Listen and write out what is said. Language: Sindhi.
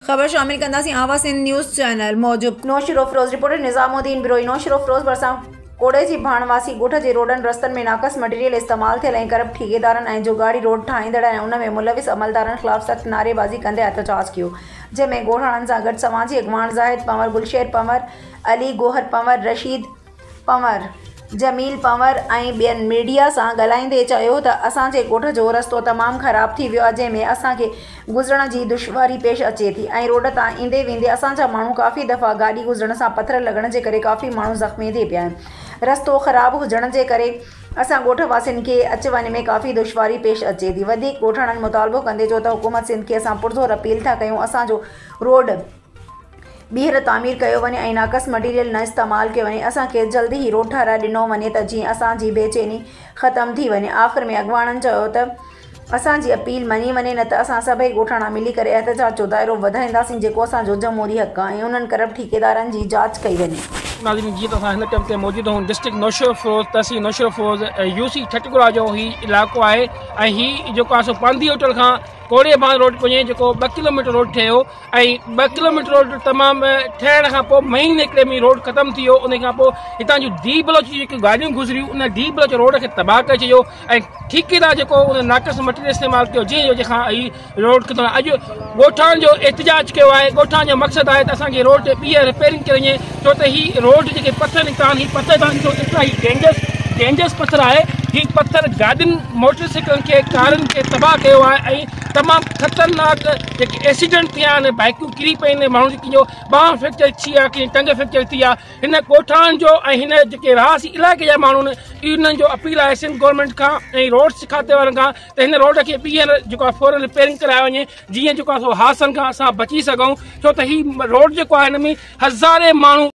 خبر شامل ڪنداسين آواز سنڌ نيوز چينل موجب. نوشھروفيروز، رپورٽر نظام الدين بروھي، نوشھروفيروز ڀرسان ڪوڙي جي ڀاڻ واسي ڳوٺ جي روڊن رستن ۾ ناقص مٽيريل استعمال ٿيل ۽ ڪرپٽ ٺيڪيدارن ۽ جوڳاڙي روڊ ٺاهيندڙ ۽ ان ۾ ملوث عملدارن خلاف سخت نعريبازي ڪندي احتجاج ڪيو جنهن ۾ ڳوٺاڻن سان گڏ سماجي اڳواڻ زاهد پنور، گلشير پنور، علي گوهر پنور، رشيد پنور، جميل پنور ۽ ٻين ميڊيا سان ڳالهائيندي چيو ته اسان جي ڳوٺ جو رستو تمام خراب ٿي ويو آهي جنهن ۾ اسان کي گذرڻ جي دشواري پيش اچي ٿي ۽ روڊ تان ايندي ويندي اسان جا ماڻهو ڪافي دفعا گاڏي گذرڻ سان پٿر لڳڻ جي ڪري ڪافي ماڻهو زخمي ٿي پيا آهن رستو خراب هجڻ جي ڪري اسان ڳوٺ واسين کي اچ وڃ ۾ ڪافي دشواري پيش اچي ٿي وڌيڪ ڳوٺاڻن مطالبو ڪندي چيو ته حڪومت سنڌ کي اسان پرزور اپيل ٿا ڪيون اسان جو روڊ ٻيهر تعمير ڪيو وڃي ۽ ناقص مٽيريل نه استعمال ڪيو وڃي اسان کي جلد هي روڊ ٺهرائي ڏنو وڃي ته جيئن اسان جي بي چيني ختم ٿي وڃي آخر ۾ اڳواڻن چيو ته اسان جي اپيل مڃي وڃي نه ته اسان سڀئي ڳوٺاڻا ملي ڪري احتجاج جو دائرو وڌائينداسين جيڪو اسان جو جمهوري حق آهي ۽ انهن ڪرپٽ ٺيڪيدارن جي جاچ ڪئي وڃي. ناظرين جيئن ته اسان هن ٽائيم تي موجود آهيون ڊسٽرڪٽ نوشهروفيروز تحصيل نوشهروفيروز يو سي ٺٽ گوڙا جو هي علائقو آهي ۽ هي جيڪو آهي سو پانڌي هوٽل کان ڪوڙي ڀان روڊ پڃي جيڪو 2 ڪلوميٽر روڊ ٺهيو ۽ 2 ڪلوميٽر روڊ تمام ٺهڻ کان پوء مهيني هڪڙي ۾ روڊ ختم ٿي ويو ان کان پوء هتان جون ڊي بلوچ جون جيڪي گاڏيون گذريون ان ڊي بلوچ روڊ کي تباهه ڪري ڇڏيو ۽ ٺيڪيدار جيڪو ان ناقص مٽيريل استعمال ڪيو جنهن وجه کان هي روڊ ختم اڄ ڳوٺاڻن جو احتجاج ڪيو آهي ڳوٺاڻن جو مقصد آهي ته اسان کي روڊ تي ٻيهر رپيئرنگ ڪري وڃي ڇو ته هي روڊ جيڪي پٿر نڪتا آهن هي پٿر تان ڏسو ايترا هي ڊينجرس ڊينجرس پٿر آهي هي پٿر گاڏين موٽر سائيڪلن کي ڪارن کي تباهه ڪيو آهي ۽ تمام خطرناڪ جيڪي ايڪسيڊنٽ ٿيا آهن بائيڪون ڪري پيون آهن ماڻهن جي جو ٻانهن فريڪچر ٿي آهي ڪنهن ٽنگ فريڪچر ٿي آهي هن ڳوٺاڻن جو ۽ هن جيڪي رهاسي علائقي جا ماڻهو آهن انهن جو اپيل آهي سنڌ گورنمينٽ کان ۽ روڊس کاتي وارن کان ته هن روڊ کي ٻيهر جيڪو آهي فورن رپيئرنگ ڪرايو وڃي جيئن جيڪو آهي سو حادثن کان اسان بچي سگهون ڇو ته هي روڊ جيڪو آهي هن ۾ هزارين ماڻهو.